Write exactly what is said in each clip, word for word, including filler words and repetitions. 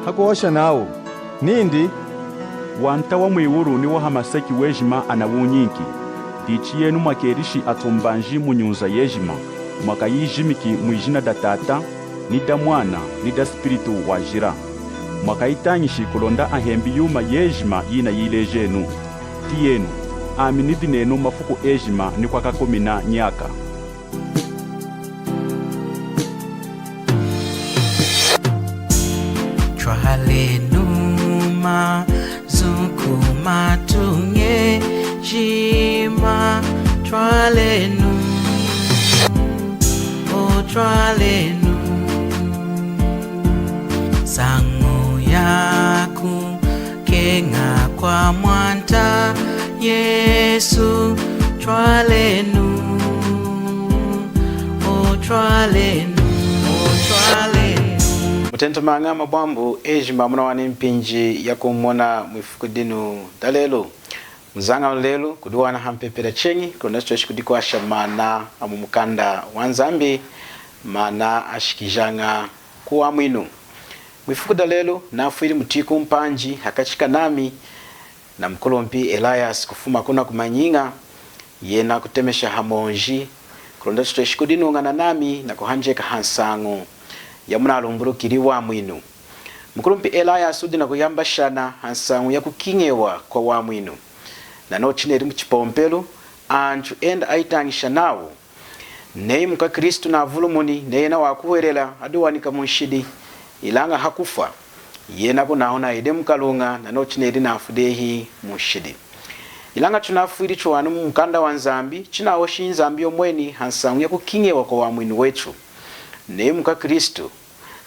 Hakuhosha nawu nindi, Wanta wa mwiwulu ni wa hamaseki wejima anawunyinki. Dichi yenu mwakelishi atumbanji mu nyunza yejima, mwakayijimiki mwijina da Tata, ni da Mwana, ni da Spiritu Wajila. Mwakayitañishi kulonda ahembi yuma yejima yinayilejenu. Tiyenu, ami nidi nenu mafuku ejima ni kwakakumina nyaka. Twalenu mazu ku matuña ejima, twalenu, o twalenu, nsañu yaku keña kwa Mwanta Yesu, twalenu, o twalenu, o twalenu. Mutentamaña mabwambu ejima munawani mpinji yakumona mwifuku dinu dalelu. Muzañalu lelu kudiwana hampepela cheñi, kulonda tutweshi kudikwasha maana amu mukanda wa Nzambi, maana ashikijaña ku wamwinu. Mwifuku dalelu nafwili mutiku mpanji hakachi kanami na mukulumpi Elias kufuma kuna ku Manyiña, yena kutemesha hamonji, kulonda tutweshi kudinuñana nami na kuhanjeka hansañu yamunalumbulukili wamwinu. Mukulumpi Elias wudi nakuyambashana hansañu yakukiñewa kwa wamwinu. Nanochu chineli muchipompelu, antu enda ayitañisha nawu, neyi mukwaKristu navulumuni, neyi yena wakuhwelela, adiwanika munshidi, ilaña hakufwa, yena kunahona ayedi mukaluña, nanochu chineli nafwi dehi munshidi. Ilaña tunafwili tuwanu mu mukanda wa Nzambi, chinahoshi Nzambi yomweni hansañu yakukiñewa kwa wamwinu wetu. Neyi mukwaKristu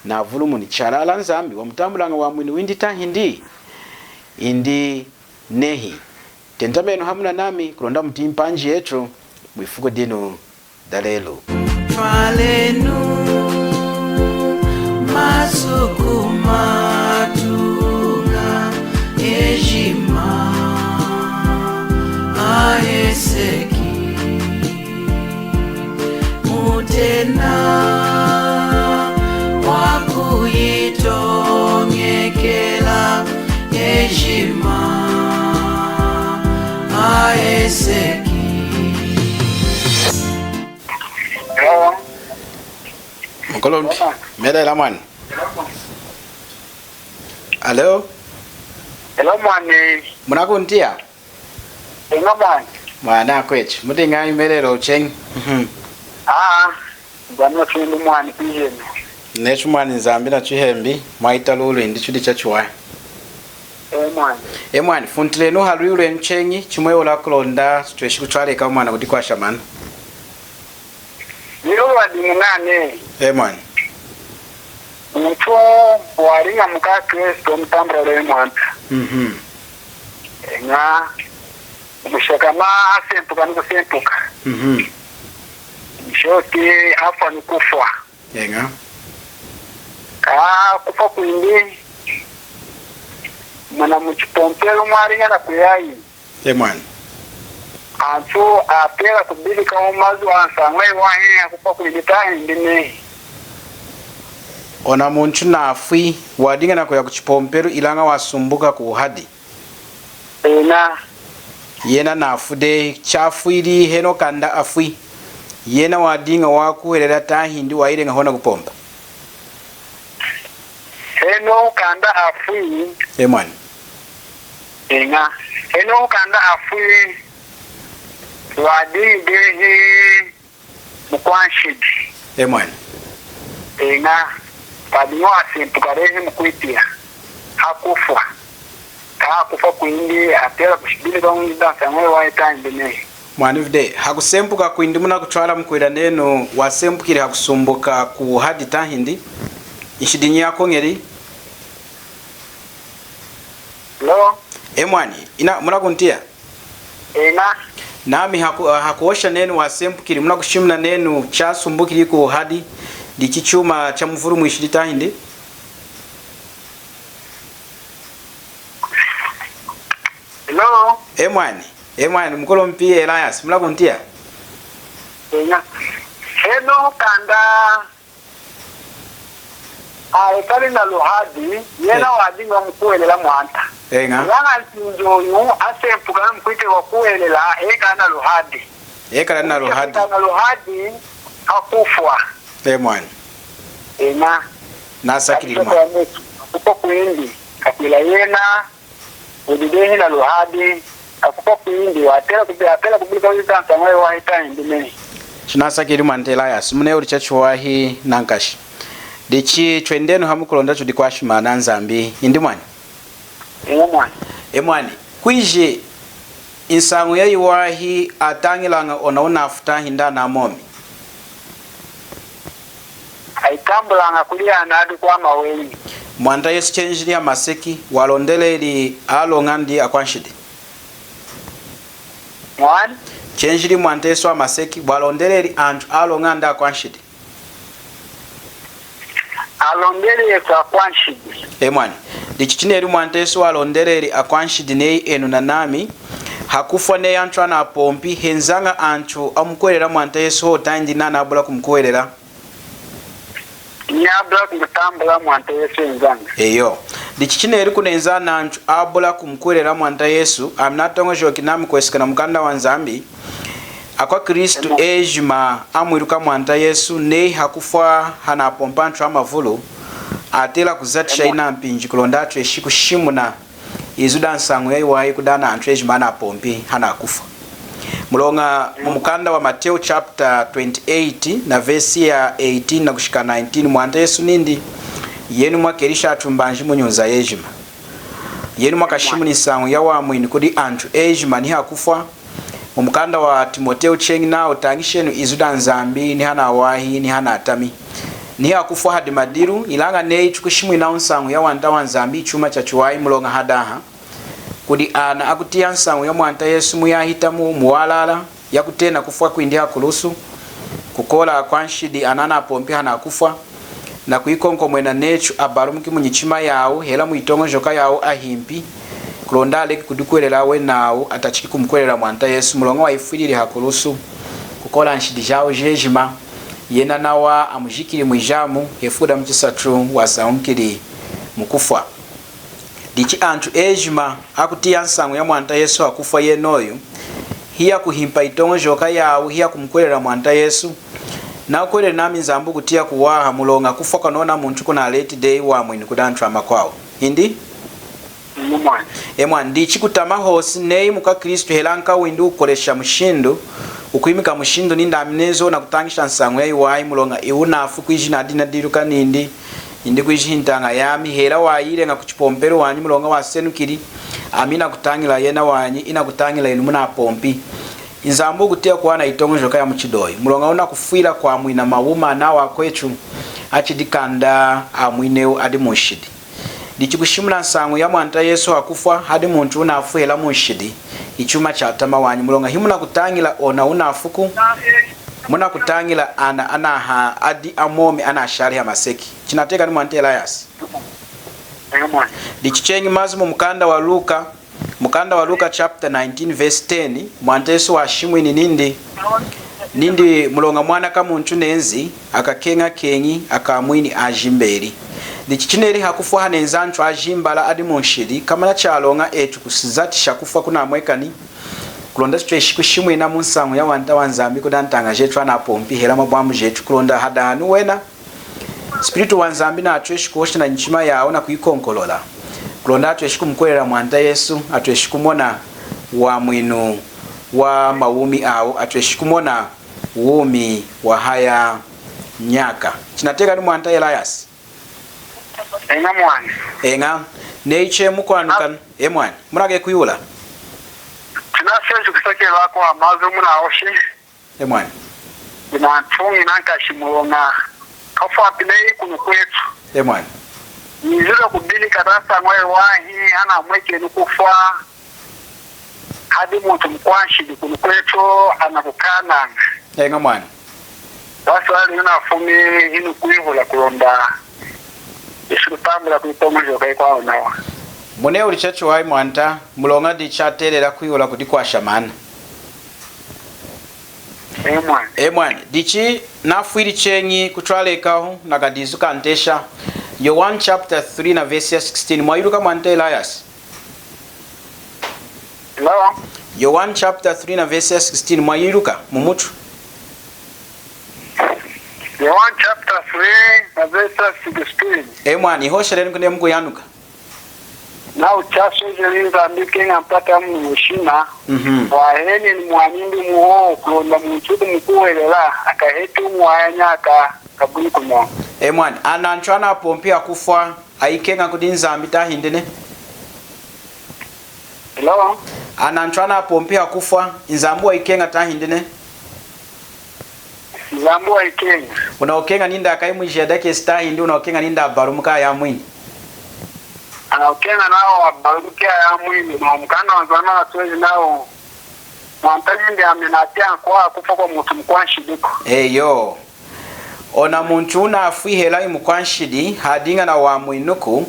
navulumuni, chalala Nzambi wamutambulaña wamwinu windi tahindi? Indi nehi. Tentamenu hamu nanami kulonda mutiyi mpanji yetu mwifuku dinu dalelu. Twalenu mazu ku matuña ejima aheseki, mutena wakuyitoñekela ejima aheseki. Hello. Mukulumpi, melela mwani. Hello. Hello mwani. Munakuntiya? Eña mwani. Mwani akwetu, mudi ñahi, melelo cheñi? Mhm. Ah, bwana chundu mwani kwijeni. Netu mwani Nzambi nachihembi, mwahita lulu indi chudi chachiwahi. E mwani. E mwani, funtilenu halwihu lwenu cheñi, chimwehula kulonda tutweshi kutwaleka mwani kudikwasha maana. Lwihu lwadiña nani? E mwani. Muntu wadiña mukwaKristu mutambula lwe Mwanta. Mhm. Eña, mushakama asempuka ni kusempuka. Mhm. Nshoti afwa ni kufwa. Eña. Ka kufwa kwindi, muna muchipompelu mwadiña nakuyayi. E mwani. Antu atela kubidika mu mazu a nsañu yayiwahi akufwa kwindi tahindi nehi? Ona muntu nafwi, wadiña nakuya kuchipompelu, ilaña wasumbuka ku wuhadi. Eña. Yena nafwi dehi, chafwili henohu kanda afwi, yena wadiña wakuhwelela tahindi wayileña hohu kupompa? Henohu kanda afwi. E mwani. Eña. Henohu kanda afwi, wadiña dehi mukwanshidi. E mwani. Eña. Wadiña wasempuka dehi mukwitiya, hakufwa. Ka kufwa kwindi, atela kushibidika mu mazu a nsañu yayiwahi tahindi nehi? Mwani vude, hakusempuka kwindi munakutwala mukwila nenu wasempukili hakusumbuka ku wuhadi tahindi? Nshidinyi yakoñeli? Hello? E mwani, ina, munakuntiya? Eña. Nami haku-, hakuhosha nenu wasempukili, munakushimuna nenu chasumbukili ku wuhadi, dichi chuma chamuvulumwishili tahindi? Hello? E mwani, e mwani, mukulumpi Elias, munakuntiya? Eña. Henohu kanda Ekali na luhadi, yena wadiña wamukuhwelela Mwanta. Eña. Ilaña mpinji oyu asempuka namukwiteja kukuhwelela, ekala na luhadi. Ekala na luhadi. Ekala na luhadi, hakufwa. E mwani. Eña. Nasakilili mwani. Hakufwa kwindi, hakwila yena wudi dehi na luhadi, hakufwa kwindi, watela kubi-, atela kubulika wizansa mwe wahita indi mene. Chinasakilili mwanta Elias, munehuli chachiwahi nankashi. Dichi twendenu hamu kulonda tudi kwashimana Nzambi. Indi mwani? Eña mwani. E mwani, kwiji nsañu yayiwahi atañilaña ona wunafuta hinda ana amomi? Ayitambulaña kudi ana adi kwama wenyi. Mwanta Yesu chenjili hamaseki, walondeleli aloña indi akwanshidi? Mwani? Chenjili Mwanta Yesu hamaseki, walondeleli antu aloña indi akwanshidi? Alondeleli antu akwanshidi. E mwani. Dichi chineli Mwanta Yesu walondeleli akwanshidi neyi enu nanami, hakufwa neyi antu anapompi, henzaña antu amukuhwelela Mwanta Yesu hohu tahindi nana abula kumukuhwelela? Ni abula kumutambula Mwanta Yesu enzaña. Eyo. Dichi chineli kunenza nantu abula kumukuhwelela Mwanta Yesu, ami natoñojoki nami kwesekana na mukanda wa Nzambi, akwaKristu ejima amwiluka Mwanta Yesu neyi hakufwa hanapompa antu amavulu, atela kuzatisha ina mpinji kulonda atweshi kushimuna izu da nsañu yayiwahi kudi ana antu ejima anapompi hanakufwa. Muloña mu mukanda wa Mateo chapter twenty-eight na verse ya eighteen na kushika nineteen, Mwanta Yesu nindi, yenu mwakelishi atumbanji mu nyunza yejima. Yenu mwakashimuni nsañu ya wamwinu kudi antu ejima ni hakufwa. Mu mukanda wa Timoteo cheñi nawu, tañishenu izu da Nzambi ni hanawahi ni hanatami. Ni hakufwa hadi madilu, ilaña neyi tukushimwinawu nsañu ya wanta wa Nzambi, chuma chachiwahi muloña hadaha kudi ana akutiya nsañu ya Mwanta Yesu muyahitamu muwalala, yakutena kufwa kwindi hakulusu, kukola akwanshidi ana anapompi hanakufwa, na kuyikonkomwena netu abalumuki munyichima yawu, hela muyitoñojoka yawu ahimpi, kulonda aleki kudikuhwelela wenawu, atachiki kumukuhwelela Mwanta Yesu, muloña wayifwilili hakulusu, kukola nshidi jawu jejima, yena nawa amujikili mwijamu, hefuku da muchisatu wasañukili mukufwa. Dichi antu ejima akutiya nsañu ya Mwanta Yesu hakufwa yenoyu, hiyakuhimpa yitoñojoka yawu, hiyakumukuhwelela Mwanta Yesu. Nakuhweleli nami Nzambi wukutiya kuwaha, muloña kufwa kwanona muntu kunaleti dehi wamwinu kudi antu amakwawu. Indi? Indi mwani. E mwani, dichi kutama hosi neyi mukwaKristu hela nkawindi wukukolesha mushindu, wukwimika mushindu nindi ami nenzi nakutañisha nsañu yayiwahi, muloña iwu nafu kwiji nadi nadiluka nindi, indi kwiji hintaña yami, hela wayileña kuchipompelu wanyi muloña wasenukili, ami inakutañila yena wanyi, inakutañila enu munapompi. Nzambi wukutiya kuwaha yitoñojoka yamuchidoyi, muloña wunakufwila kwamwina mawumi ana akwetu, achidi kanda amwinewu adi munshidi. Dichi kushimuna nsañu ya Mwanta Yesu hakufwa hadi muntu wunafu hela munshidi, hichuma chatama wanyi, muloña himunakutañila ona wunafuku, munakutañila ana anaha adi amomi anashali hamaseki. Chinatiyakani mwanta Elias? Eña mwani. Dichi cheñi mazu mu mukanda wa Luka, mukanda wa Luka chapter nineteen verse ten, Mwanta Yesu washimwini nindi, nindi muloña Mwana kamuntu nenzi, akakeñakeñi, akamwini ajimbeli. Dichi chineli hakufwa hanenzi antu ajimbala adi munshidi, komana chaloña etu kuzatisha kufwa kunamwekani, kulonda tutweshi kushimwina mu nsañu ya wanta wa Nzambi kudi antaña jetu anapompi hela mabwambu jetu, kulonda hadaha wena Spiritu wa Nzambi natweshi kuhosha na nyichima yawu nakuyikonkolola, kulonda atweshi kumukuhwelela Mwanta Yesu, atweshi kumona wamwinu wa mawumi awu, atweshi kumona wumi wahaya nyaka. Chinatiyakani mwanta Elias? Eña mwani. Eña. Neyi chemukwanuka, e mwani, munakeñi kwihula? Chinasweji kusakilila kwa mazu munahoshi. E mwani. Inantuñi nankashi muloña kafwampi neyi kunu kwetu. E mwani. Nizidi kubidi kata nsañu yayiwahi, hanamwekeni kufwa hadi muntu mukwanshidi kunu kwetu, anakukanaña. Eña mwani. Basi wali nafumi hinu kwihula kulonda ishi kutambula kuyitoñojoka yikwawu nawa. Munehuli chachiwahi mwanta, muloña dichi chatelela kwihula kudikwasha maana. E mwani. E mwani, dichi nafwili cheñi kutwalekahu nakadizu kantesha, Yohane chapter three na verse ya sixteen. Mwayiluka mwanta Elias? Hello? Yohane chapter three na verse ya sixteen. Mwayiluka mumutu? Yohane chapter three na verse ya sixteen. E mwani, ihoshelenu kudi mukuyanuka. Nawu chaswejeli Nzambi ikeña mpata mumushina, mhm, wahanini Mwanindi wumu hohu kulonda muntu wukumukuhwelela akaheti wumi wahaya nyaka, kabuli kunoña. E mwani, ana antu anapompi hakufwa, ayikeña kudi Nzambi tahindi nehi? Hello? Ana antu anapompi hakufwa, Nzambi wayikeña tahindi nehi? Nzambi wayikeña. Wunakukeña nindi akayi mwijiya dakesi tahindi wunakukeña nindi abalumuki ayamwini? Anakukeña nawu abalumuki ayamwini, na mukanda wa Nzambi anasweji nawu, mwanta nindi ami natiyi akwa-, akufwa kwamuntu mukwanshidiku. Eyo. Ona muntu wunafwi hela mukwanshidi, hadiña nawamwinuku,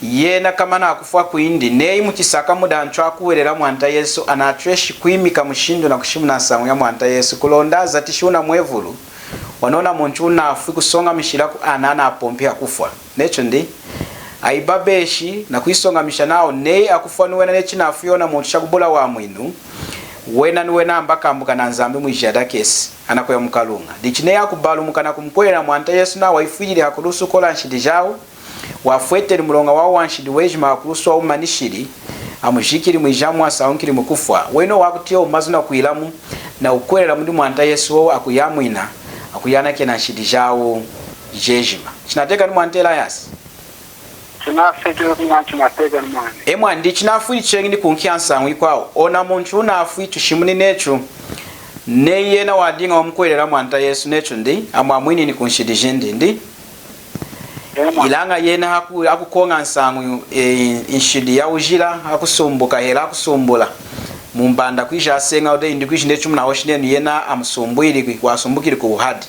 yena komana hakufwa kwindi, neyi muchisaka mudi antu akuhwelela mwanta Yesu, anatweshi kwimika mushindu nakushimuna nsañu ya mwanta Yesu, kulonda azatishi wuna mwevulu, wanowu muntu wunafwi kusoñamishilaku ana anapompi hakufwa. Netu ndi, ayibabeshi nakuyisongamisha nawu, neyi akufwa niwena neyi chinafwi yona muntu chakubula wamwinu, wena niwena ambakambuka na Nzambi mwijiya dakesi, anakuya mukaluña. Dichi neyi akubalumuka nakumukuhwelela mwanta Yesu nawu wayifwilili hakulusu kola nshidi jawu, wafweteli muloña wawu wanshidi wejima hakulusu wawumanishili, amujikili mwijamu, asañukili mukufwa. Wenowu wakutiya mazu nakwilamu, nakukuhwelela mudi mwanta Yesu wowu akuyamwina, akuyanakena nshidi jawu jejima. Chinatiyakani mwanta Elias? Chinafwili mwani, chinatiyakani mwani. E mwani, dichi chinafwili cheñi nikunkiya nsañu yikwawu. Ona muntu wunafwi tushimuni netu, neyi yena wadiña wamukuhwelela mwanta Yesu netu ndi, amwamwinini kunshidi jindi ndi. Ilaña yena haku-, hakukoña nsañu, e, nshidi ya wujila, hakusumbuka hela hakusumbula. Mumbanda kwiji aseñawu dehi, indi kwiji neyi chimunahoshi nenu yena amusumbwili, wasumbukili ku wuhadi.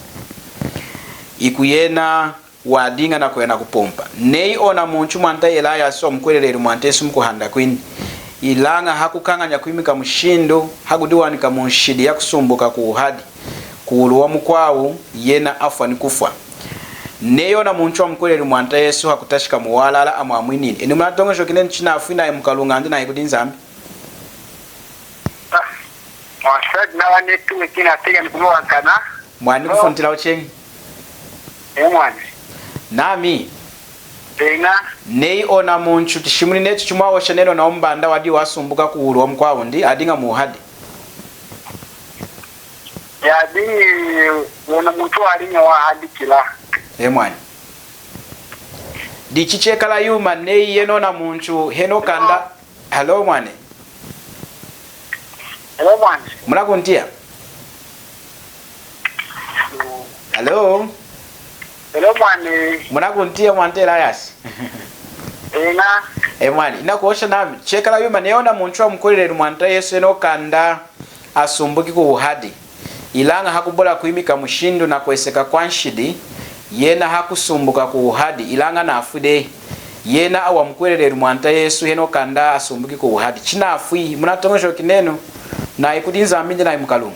Iku yena wadiña nakuya nakupompa. Neyi ona muntu mwanta Elias wamukuhweleleli mwanta Yesu mukuhanda kwindi, ilaña hakukañanya kwimika mushindu, hakudiwanika munshidi ya kusumbuka ku wuhadi, kuwulu wa mukwawu, yena afwa nikufwa. Neyi ona muntu wamukuhweleli mwanta Yesu hakutachika muwalala, amwamwinini, enu munatoñojoki nenu chinafwi nayi mukaluña indi nayi kudi Nzambi? Ah, mwasadi nawa network inatiyakani kuluwankana. Mwani, kufuntilawu cheñi. E mwani. Nami. Eña. Neyi ona muntu, tushimuni netu chimwahosha nenu ona mumbanda wadi wasumbuka kuwulu wa mukwawu ndi, adiña mu wuhadi. Yadiñi, wona muntu wadiña wahadikila. E mwani. Dichi chekala yuma neyi yena ona muntu henohu kanda. Hello mwani. Hello mwani. Munakuntiya? Hello. Hello mwani. Munakuntiya mwanta Elias? Eña. E mwani, inakuhosha nami. Chekala yuma neyi ona muntu wamukuhweleleli mwanta Yesu henohu kanda asumbuki ku wuhadi, ilaña hakubula kwimika mushindu nakweseka kwa nshidi, yena hakusumbuka ku wuhadi, ilaña nafwi dehi. Yena wamukuhweleleli mwanta Yesu henohu kanda asumbuki ku wuhadi, chinafwi, munatoñojoki nenu nayi kudi Nzambi indi nayi mukaluña?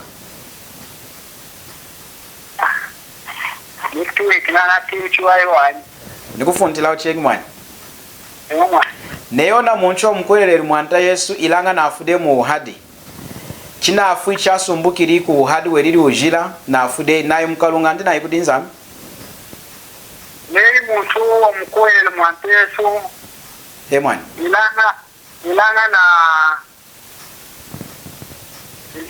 Network nanatiyi chiwahi wanyi. Nikufuntilawu cheñi mwani. Eña mwani. Neyi ona muntu wamukuhweleleli mwanta Yesu ilaña nafwi dehi mu wuhadi, chinafwi chasumbukili ku wuhadi welili wujila, nafwi dehi, nayi mukaluña indi nayi kudi Nzambi? Neyi muntu wamukuhweleleli mwanta Yesu. E mwani. Ilaña, ilaña na,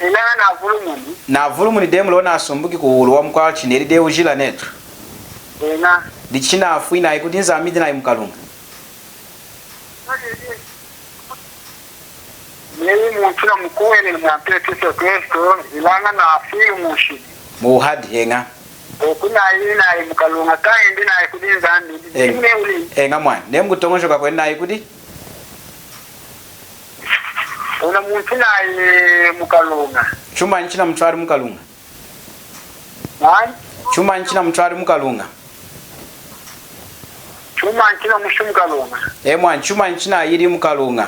ilaña navulumuni. Navulumuni dehi muloña nasumbuki kuwulu wa mukwawu, chineli dehi wujila netu. Eña. Dichi chinafwi nayi kudi Nzambi indi nayi mukaluña? Neyi muntu namukuhweleli mwanta Yesu Kristu, ilaña nafwili munshidi. Mu wuhadi, eña. Oku nayi, nayi mukaluña, kahindi nayi kudi Nzambi. Eña. Dichi neyi wudi. Eña mwani. Neyi mukutoñojoka kwenu nayi kudi? Ona muntu nayi mukaluña. Chumanyi chinamutwali mukaluña? Mwani? Chumanyi chinamutwali mukaluña? Chumanyi chinamushi mukaluña? E mwani, chumanyi chinayili mukaluña?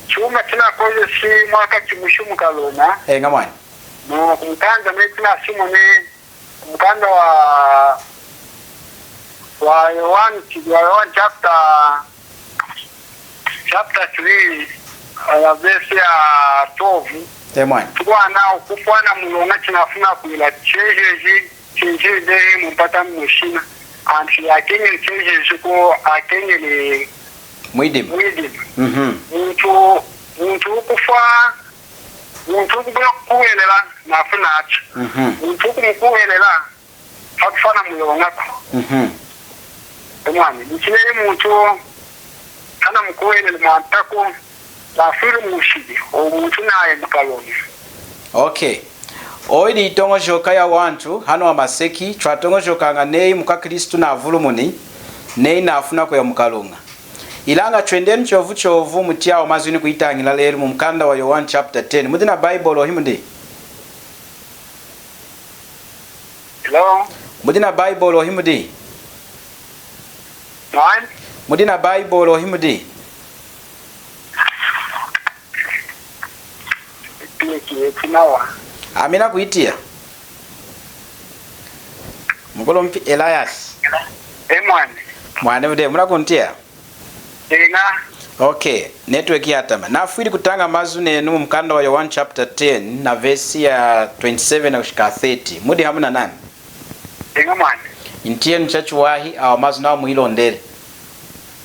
Chuma chinakojeshi mwaka chimushi mukaluña. Eña mwani. No, kumukanda neyi chinashimuni, kumukanda wa, wa Yohane, wa Yohane chapter, chapter three, uh, verse ya twelve. Emwani. Tukwana kufwa na muloña chinafuna kwila chejeji, chinjili dehi mumpata mushina. Antu akeñeli chejeji ko, akeñeli mwidima. Mwidima. Mhm. Muntu, muntu ukufwa, muntu ukubula kukuhwelela, nafwi nachu. Mhm. Muntu ukumukuhwelela, hakufwa na muloña ko. Mhm. Emwani, dichi neyi muntu hanamukuhweleli Mwanta ko, nafwili munshidi, owu muntu nayi mukaluña. Okay. Oyi ditoñojoka yawantu hanu hamaseki, twatoñojokaña neyi mukwaKristu navulumuni, neyi nafwi nakuya mukaluña. Ilaña twendenu chovu chovu mutiya awa mazu inukuyitañila lelu mumukanda wa Yohane chapter ten. Mudi na Bible ohi mudi? Hello? Mudi na Bible ohi mudi? Mwani? Mudi na Bible ohi mudi? Eti, eti nawa. Ami nakwitiya. Mukulumpi Elias. Emwani. Mwani mudi, munakuntiya? Eña. Okay, network yatama. Nafwili kutaña mazu nenu mumukanda wa Yohane chapter ten na verse ya twenty-seven nakushika thirty. Mudi hamu nanami? Eña mwani. Ntiyenu chachiwahi awa mazu nawa muyilondeli.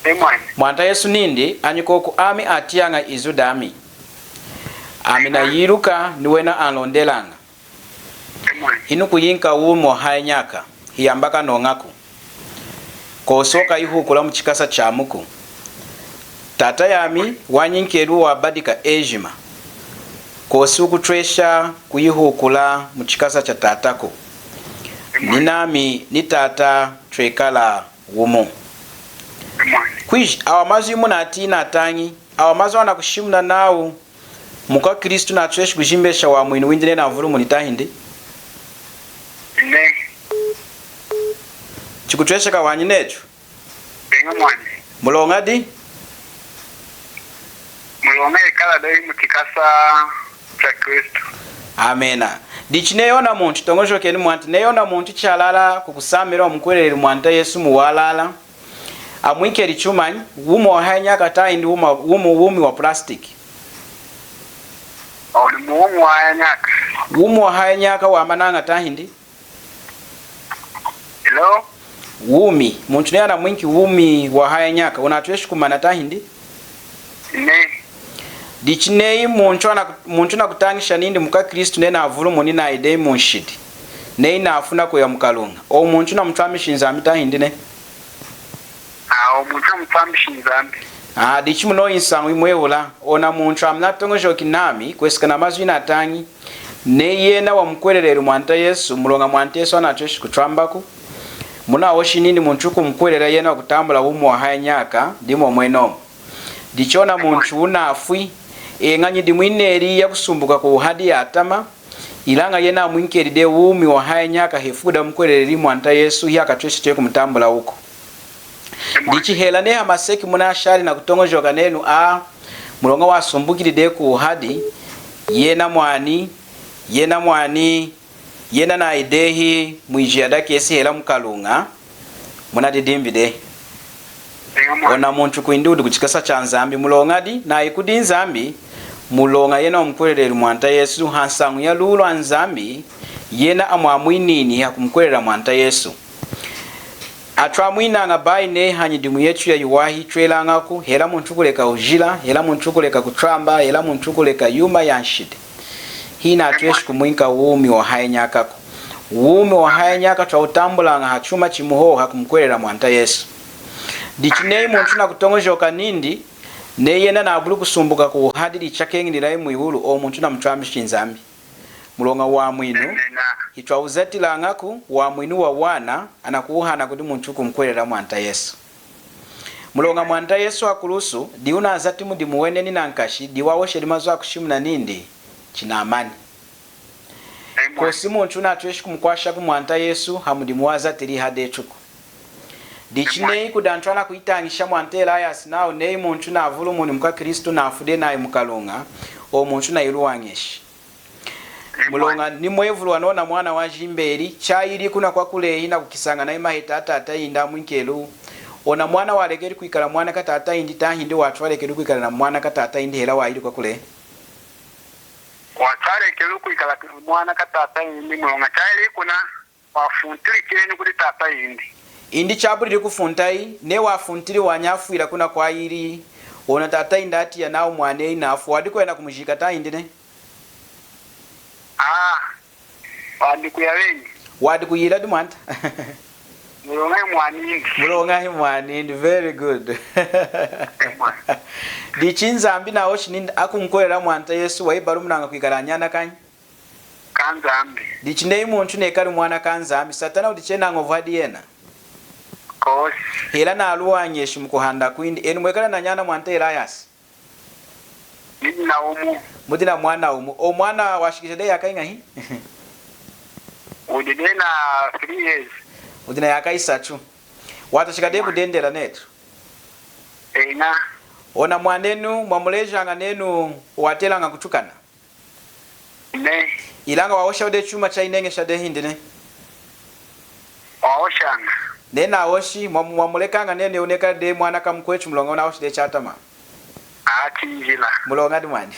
Emwani. Mwanta Yesu nindi, anyikoku ami atiyaña izu dami. Ami nayiluka, ni wena anlondelaña. Emwani. Hinukuyinka wumi wahaya nyaka, hiyamba kanoñaku. Kosi wakayihukula muchikasa chamuku. Tata yami wanyinkeli wabadika ejima. Kosi wukutwesha kuyihukula muchikasa cha Tataku. Emwani. Ninami ni Tata twekala wumu. Emwani. Kwiji, awa mazu imunatiyi natañi, awa mazu anakushimuna nawu mukwaKristu natweshi kujimbesha wamwinu windi neyi navulumuni tahindi? Nehi. Chikutwesheka wanyi nechu? Eña mwani. Muloña di? Muloña ekala dehi muchikasa cha Kristu. Amena. Dichi neyi ona muntu, toñojokenu mwanta, neyi ona muntu chalala kukusambilila wamukuhweleleli Mwanta Yesu muwalala, amwinkeli chumanyi? Wumi wahaya nyaka tahindi wumi, wumi, wumi wa plastic? Odi mu wumi wahaya nyaka. Wumi wahaya nyaka wamanaña tahindi? Hello? Wumi. Muntu neyi anamwinki wumi wahaya nyaka, wunatweshi kumana tahindi? Nehi. Dichi neyi muntu ana-, muntu nakutañisha nindi mukwaKristu neyi navulumuni nayi dehi munshidi, neyi nafwi nakuya mukaluña, owu muntu namutwambishi Nzambi tahindi nehi? Awu muntu namutwambishi Nzambi. Ah, dichi munowu nsañu yimwehula, ona muntu ami natoñojoki nami, kweseka namazu inatañi, neyi yena wamukuhweleleli Mwanta Yesu, muloña Mwanta Yesu anatweshi kutwambaku. Munahoshi nindi muntu wukumukuhwelela yena wakutambula wumi wahaya nyaka, dimu mwenomu. Dichi ona muntu wunafwi, eña nyidimu yineli yakusumbuka kuwuhadi yatama, ilaña yena amwinkeli dehi wumi wahaya nyaka hefuku damukuhweleleli Mwanta Yesu, hiyakatweshi cheñi kumutambula wuku. Dichi hela neyi hamaseki munashali nakutoñojoka nenu a, muloña wasumbukili dehi kuwuhadi, yena mwani, yena mwani, yena nayi dehi mwijiya dakesi hela mukaluña, munadidimbi dehi. Eña mwani. Ona muntu kwindi wudi kuchikasa chaNzambi, muloña di, nayi kudi Nzambi, muloña yena wamukuhweleleli Mwanta Yesu, hansañu yaluwi lwaNzambi, yena amwamwinini hakumukuhwelela Mwanta Yesu. Atwamwinaña bayi neyi hanyidimu yetu yayiwahi twelañaku, hela muntu kuleka wujila, hela muntu kuleka kutwamba, hela muntu kuleka yuma yanshidi, hinatweshi kumwinka wumi wahaya nyakaku. Wumi wahaya nyaka twawutambulaña hachuma chimu hohu, hakumukuhwelela Mwanta Yesu. Dichi neyi muntu nakutoñojoka nindi, neyi yena nabuli kusumbuka kuwuhadi dichakeñililayi mwiwulu, owu muntu namutwambishi Nzambi. Muloña wamwinu, amena, hitwawuzatilañaku, wamwinu wawana, anakuwuhana kudi muntu wukumukuhwelela Mwanta Yesu. Muloña Mwanta Yesu hakulusu, diyi wunazati mudimu weneni nankashi, diyi wahosheli mazu akushimuna nindi, chinamani. Amen. Kosi muntu wunatweshi kumukwashaku Mwanta Yesu hamudimu wazatili hadetuku. Dichi, amen, neyi kudi antu anakuyitañisha Mwanta Elias nawu neyi muntu navulumuni mukwaKristu nafwi dehi nayi mukaluña, owu muntu nayiluwañeshi. Muloña ni mwevulu wanona mwana wajimbeli, chayili kuna kwakulehi nakukisañana ni maheta a tata yindi amwinkelu. Ona mwana walekeli kwikala mwana ka tata yindi, tahindi wachu walekeli kwikala na mwana ka tata yindi hela wayili kwakulehi? Wachu walekeli kwikala mwana ka tata yindi, muloña chayili kuna wafuntili cheni kudi tata yindi. Indi chabulili kufunta, neyi wafuntili wanyi afwila kuna kwayili, ona tata yindi atiya nawu mwaneyi nafwi, wadi kuya nakumujika tahindi nehi? Ah, wadi kuya wenyi. Wadi kuyila di mwanta. Muloña hi mwanindi. Muloña hi mwanindi. Very good. Dichi Nzambi nahoshi nindi akumukuhwelela Mwanta Yesu, wayibalumunaña kwikala anyana kanyi? KaNzambi. Dichi neyi muntu nekali mwana kaNzambi, Satana wudi cheñi ñovu hadi yena? Kosi. Hela naluwañeshi mukuhanda kwindi. Enu mwekala nanyana mwanta Elias? Nidi nawumu. Mudi namwana wumu. O mwana washikija dehi yaaka yiñahi? Wudi dehi na three years. Wudi na yaaka yisatu. Watachika dehi kudendela netu? Eña. Ona mwanenu mwamulejaña nenu watelaña kutukana? Nehi. Ilaña wahosha dehi chuma chayineñesha dehi indi nehi? Wahoshaña. Neyi nahoshi, mwamu-, mwamulekaña nenu wunekali dehi mwana kamukwetu muloña wunahoshi dehi chatama? Aa, chinjila. Muloña di mwani?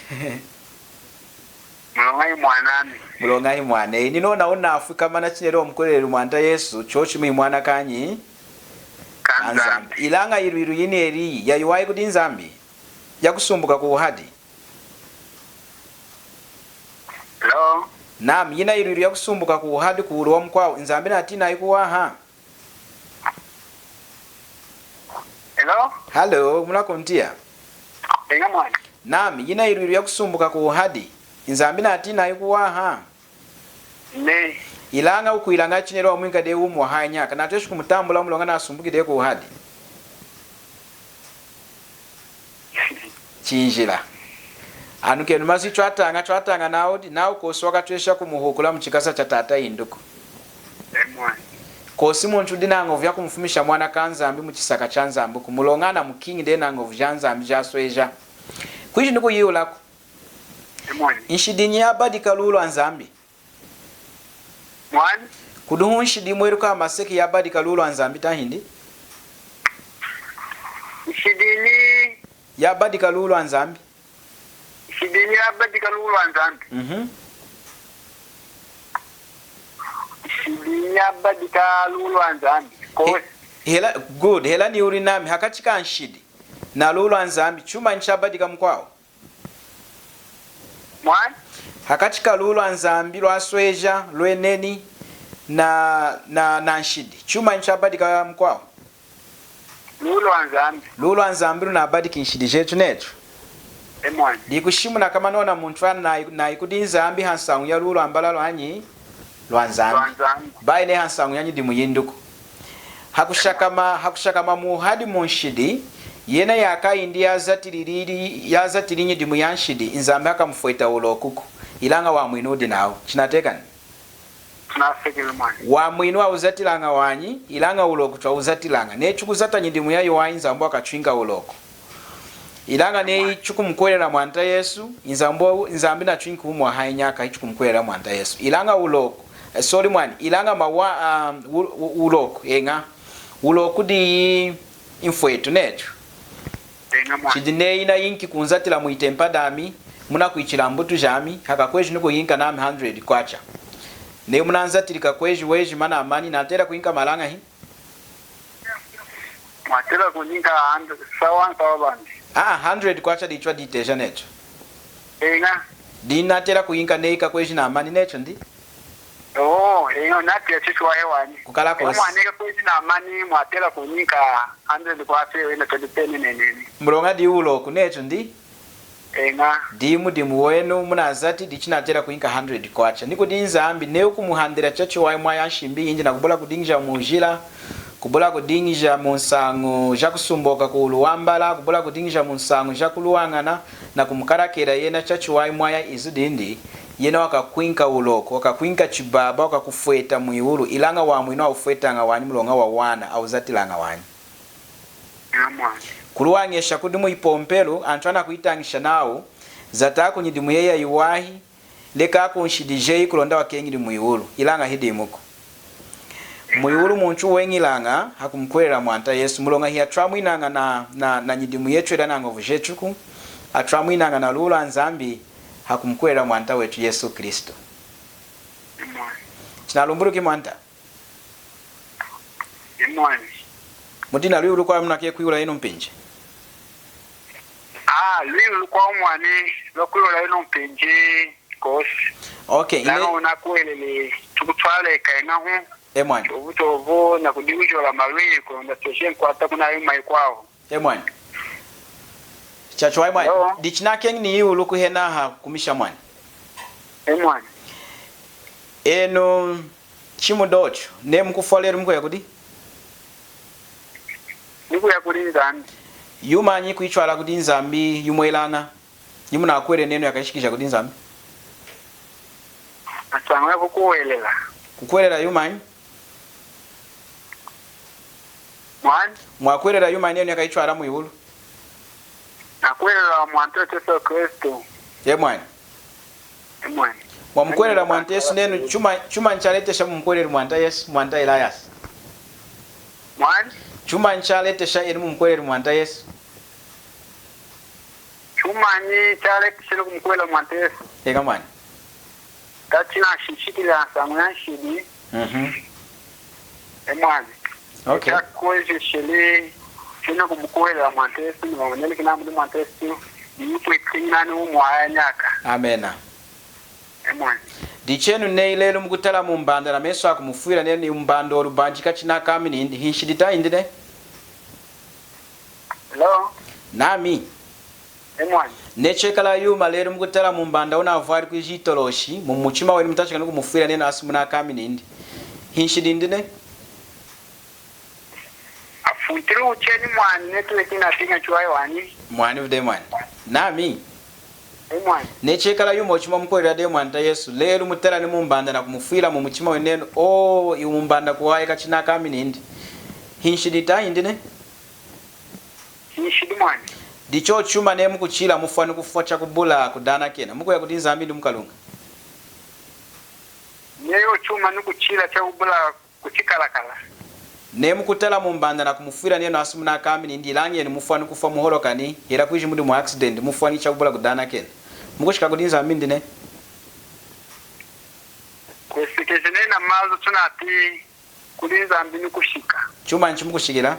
Muloña hi mwanami. Muloña hi mwaneyi. Ni nona wunafwi komana chineli wamukuhweleli Mwanta Yesu, chochimu hi mwana kanyi? KaNzambi. KaNzambi. Ilaña yilwilu yineliyi yayiwahi kudi Nzambi, yakusumbuka kuwuhadi? Hello? Naam, yina yilwilu yakusumbuka kuwuhadi kuwulu wamukwawu, Nzambi natiyi nayi kuwaha? Hello? Hello, munakuntiya? Eña mwani. Naam, yina yilwilu yakusumbuka kuwuhadi, Nzambi natiyi nayi kuwaha? Nehi. Ilaña wukwilaña chineli wamwinka dehi wumi wahaya nyaka, natweshi kumutambula muloña nasumbuki dehi kuwuhadi? Chinjila. Anukenu mazu twataña, twataña nawu di, nawu kosi wakatwesha kumuhukula muchikasa cha tata yinduku. Amen. Kosi muntu wudi nañovu yakumufumisha mwana kaNzambi muchisaka chaNzambiku, muloña anamukiñi dehi nañovu jaNzambi jasweja. Kwiji nikuyihulaku. Amen. Nshidinyi yabadika luwi lwaNzambi? Mwani? Kuduhu nshidi yimweluka hamaseki yabadika luwi lwaNzambi tahindi? Nshidinyi? Yabadika luwi lwaNzambi. Nshidinyi yabadika luwi lwaNzambi? Mhm. Nshidinyi yabadika luwi lwaNzambi? Kosi. He-, hela, good. Hela nihuli nami, hakachi kanshidi naluwi lwaNzambi, chumanyi chabadika mukwawu? Mwani? Hakachi kaluwi lwaNzambi lwasweja, lweneni, na, na, nanshidi, chumanyi chabadika mukwawu? Luwi lwaNzambi. Luwi lwaNzambi lunabadiki nshidi jetu netu. Amen. Dikushimuna komana ona muntu ana nayi, nayi kudi Nzambi hansañu yaluwi lwambala lwanyi? LwaNzambi. LwaNzambi. Bayi neyi hansañu yanyidimu yinduku. Hakushakama, hakushakama muwuhadi munshidi, yena yaaka yindi yazatili, yazatili nyidimu yanshidi, Nzambi hakamufweta wulokuku. Ilaña wamwinu wudi nawu. Chinatiyakani? Chinatiyakani mwani. Wamwinu wawuzatilaña wanyi, ilaña wuloku chwawuzatilaña. Neyi chukuzata nyidimu yayiwahi, Nzambi wakachwinka wuloku. Ilaña neyi chukumukuhwelela Mwanta Yesu, Nzambi, Nzambi nachwinki wumi wahaya nyaka, hichukumukuhwelela Mwanta Yesu. Ilaña wuloku, eh, sorry mwani, ilaña mawa, ah, wu-, wu-, wuloku, eña. Wuloku diyi nfwetu netu. Eña mwani. Chidi neyi yina yinki kunzatila mwitempa dami, munakwichila mbutu jami, hakakweji nikuyinka nami hundred kwacha. Neyi munanzatili kakweji wejima namani, natela kuyinka mali añahi? Mwatela kunyinka hundred, sawa, sawa bambi. Ah, hundred kwacha dichwa diteja netu. Eña. Dinatela kuyinka neyi kakweji namani netu ndi? Oh, eña, natela chichwahi wanyi. Kukala kosi. Eña, mwaneka kweji namani, mwatela kunyinka hundred kwacha wena twenty ten neneni. Muloña diwuloku netu ndi? Eña. Dimu, dimu wenu munazati, dichinatela kuyinka hundred kwacha. Nikudi Nzambi, neyi wukumuhandila chachiwahi mwaya nshimbi yindi nakubula kudiñija mujila, kubula kudiñija munsañu jakusumboka kuwulu wambala, kubula kudiñija munsañu jakuluwañana, nakumukalakela yena chachiwahi mwaya izu dindi, yena wakakwinka wuloku, wakakwinka chibaba, wakakufweta mwiwulu, ilaña wamwinu wawufwetaña wanyi muloña wawana, awuzatilaña wanyi. Amen. Kuluwañesha kudi muyipompelu, antu anakuyitañisha nawu, zataku nyidimu yeyi yayiwahi, Lekaku nshidi jeyi kulonda wakeñili mwiwulu, ilaña hidimuku. Mwiwulu muntu weñilaña hakumukuhwelela Mwanta Yesu, muloña hiyatwamwinaña na, na, na nyidimu yetu hela na ñovu jetuku, atwamwinaña na luwi lwa Nzambi hakumukuhwelela Mwanta wetu Yesu Kristu. Chinalumbuluki Mwanta? Mwani. Mudi na lwiwulu lukwawu munakeñi kwihula inu mpinji? Ah, lwiwulu lukwawu mwani, lwakwihula inu mpinji kosi. Okay, ilaña ine- wunakuhweleli tukutwalekahu. E mwani. Tovu tovu, nakudihujola malwihu, kulonda tweshi nkwata kuna yuma yikwawu. E mwani. Chachiwahi mwani. Hello? Dichi nakeñi ni iwulu kuhena aha kukumisha mwani. E mwani. Enu chimudochu, neyi mukufwa lelu mukuya kudi? Nikuya kudi Nzambi. Yumanyi yikuyitwala kudi Nzambi yimwelaña? Yimunakuhweleli nenu yakayishikija kudi Nzambi. Nsañu yakukuhwelela. Kukuhwelela yumanyi? Mwani? Mwakuhwelela yumanyi nenu yakayitwala mwiwulu? Nakuhwelela Mwanta Yesu Kristu. E mwani. E mwani. Mwamukuhwelela Mwanta Yesu nenu, chuma, chumanyi chaletesha mumukuhweleli Mwanta Yesu, Mwanta Elias? Mwani? Chumanyi chaletesha enu mumukuhweleli Mwanta Yesu? Chumanyi chaletesha enu kumukuhwelela Mwanta Yesu? Eka mwani. Kachi nashinshikilaña nsañu ya nshidi. Mhm. E mwani. Okay. Chakwejesheli, china kumukuhwelela Mwanta Yesu, ni wamoneli kina mudi Mwanta Yesu, ni mukwitiñi nani umwaya nyaka. Amena. E mwani. Dichi enu neyi lelu mukutala mumbanda na mesu akumufwila nenu ni mumbanda olubanji kachi nakami nindi, hinshidi tahindi nehi? Hello? Nami. E mwani. Neyi chekala yuma lelu mukutala mumbanda wunavwali kwiji itoloshi, mumuchima wenu mutachika ni kumufwila nenu asumuna akami nindi. Hinshidi indi nehi? Afuntili ucheni mwani, network inatiña chiwahi wanyi. Mwani vude mwani. Nami. E mwani. Neyi chekala yuma wuchima mukuhwelela dehi Mwanta Yesu, lelu mutala ni mumbanda na kumufwila mumuchima wenu nenu, o, iwu mumbanda kuwahi kachi nakami nindi. Hinshidi tahindi nehi? Nshidi mwani. Dichi chuma neyi mukuchila mufwa ni kufwa chakubula kudanakena, mukuya kudi Nzambi indi mukaluña? Neyi chuma nikuchila chakubula kuchikalakala. Neyi mukutala mumbanda na kumufwila nenu asumuna akami nindi, ilaña enu mufwa ni kufwa muholoka ni, hela kwiji mudi mu accident, mufwa ni chakubula kudanakena, mukushika kudi Nzambi indi nehi? Kwesekeja neyi na mazu tunati kudi Nzambi nikushika. Chumanyi chimukushikila?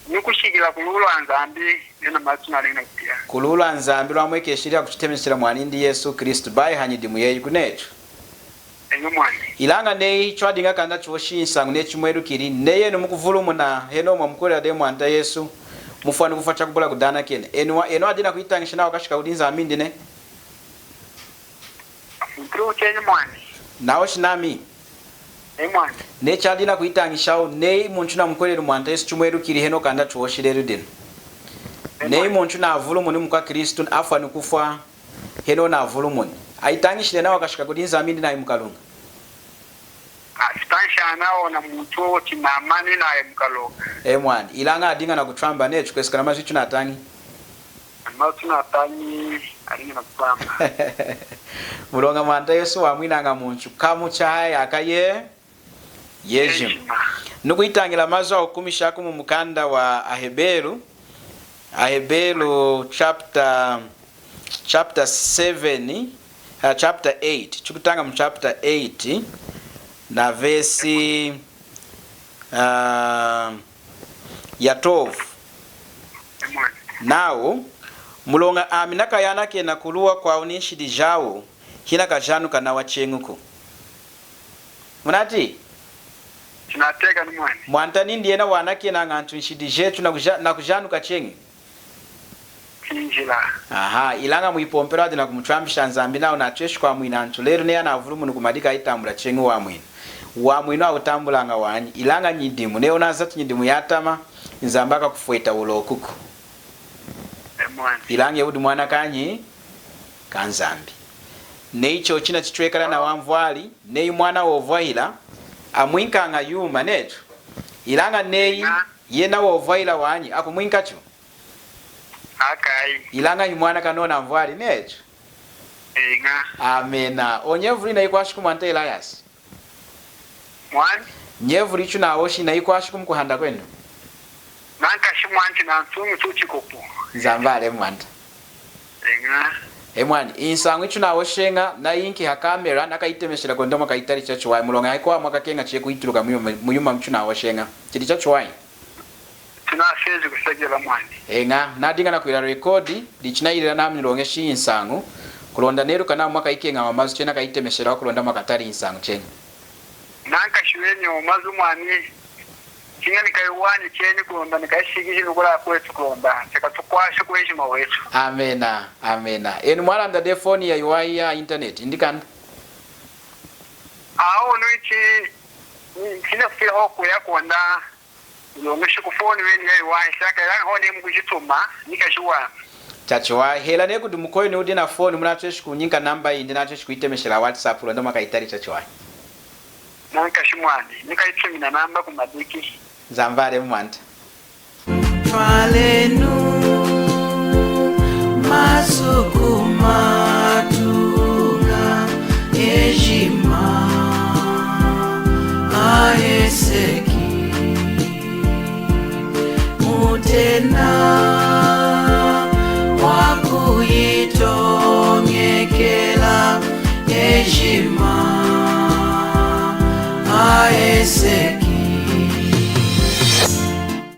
Nikushikila kuluwi lwa Nzambi, nena mazu tunaleña kupia. Kuluwi lwa Nzambi lwamwekesheli hakuchitemeshela mwanindi Yesu Kristu, bayi hanyidimu yeyi kunetu. Eña mwani. Ilaña neyi chwadiña kanda chwoshi nsañu neyi chimwelukili, neyi enu mukuvulumuna, henohu mwamukuhwelela dehi Mwanta Yesu, mufwa ni kufwa chakubula kudanakena. Enu wa-, enu adi nakuyitañisha nawu wakashika kudi Nzambi indi nehi? Afuntili ucheni mwani. Nahoshi nami. E mwani. Neyi chadi nakuyitañishawu, neyi muntu namukuhweleli Mwanta Yesu chimwelukili henohu kanda chwoshi lelu dinu. E mwani. Neyi muntu navulumuni mukwaKristu, afwa ni kufwa, henohu navulumuni, ayitañishili nawu wakashika kudi Nzambi indi nehi mukaluña? Achitañishaña nawu ona muntu chinamani nayi mukaluña. E mwani, ilaña adiña nakutwamba netu kwesekana mazu tunatañi. Mazu tunatañi, adiña nakutwamba. Muloña Mwanta Yesu wamwinaña muntu kamu chahaya akaye yejima. Yejima. Nukuyitañila mazu akukumishaku mumukanda wa Aheberu, Aheberu chapter, chapter seven, uh, chapter eight. Tukutaña mu chapter eight na verse, uh, ya twelve. Nawu, muloña ami nakayanakena kuluwa kwawu ni nshidi jawu, hinakajanuka nawa cheñiku. Munatiyi? Chinatiyakani mwani. Mwanta nindi yena wanakenaña antu nshidi jetu nakuja-, nakujanuka cheñi. Chinjila. Aha, ilaña mwipompelu adi nakumutwambisha Nzambi nawu natweshi kwamwina antu lelu neyi anavulumuni kumadiki ayitambula cheñi wamwinu. Wamwinu awutambulaña wanyi, ilaña nyidimu, neyi wunazati nyidimu yatama, Nzambi akakufweta wulokuku. E mwani. Ilaña eyi wudi mwana kanyi? KaNzambi. Neyi chochina chitwekala nawanvwali, neyi mwana wovwahila, amwinkaña yuma netu. Ilaña neyi yena wovwahila wanyi, akumwinka chu. Akayi. Ilaña hi mwana kanona nvwali, necho? Eña. Amena. O nyevulu yinayikwashiku mwanta Elias? Mwani? Nyevulu yichunahoshi yinayikwashiku mukuhanda kwenu? Nankashi mwani, nansuñi tu chikupu. Nzambi ale mwanta. Eña. E mwani, insañu yichunahosheña, nayinki ha kamera, nakayitemeshela kulonda mwakayitali chachiwahi, muloña hakwila mwakakeña cheñi kuyituluka muyuma, muyuma muchunahosheña. Chidi chachiwahi. Tunasweji kusakilila mwani. Eña, nadiña nakwila rekodi, dichi nayilila nami niloñeshi insañu, kulonda neluka nami mwakayikeña awa mazu cheñi nakayitemeshela kulonda mwakatali insañu cheñi. Nankashi weni awa mazu mwani, chiña nikayiwani cheñi kulonda nikayishikiji nukula kwetu kulonda chakatukwashi kwejima wetu. Amena, amena. Enu mwalanda dehi foni yayiwahi ya internet, indi kanda? Awu, nu ichi, ni, chinafwila hohu kuya kulonda, niloñeshi ku foni weni yayiwahi, saka ilaña hohu neyi mukujituma, nikajiwana. Chachiwahi, hela neyi kudi mukwenu wudi na foni, munatweshi kunyinka namba yindi, natweshi kuyitemeshela WhatsApp, kulonda mwakayitali chachiwahi. Nankashi mwani, nikayitumina namba kumadiki. Nzambi ale mwanta. Twalenu masuku matuña ejima aheseki. Mutena wakuyitoñekela ejima aheseki.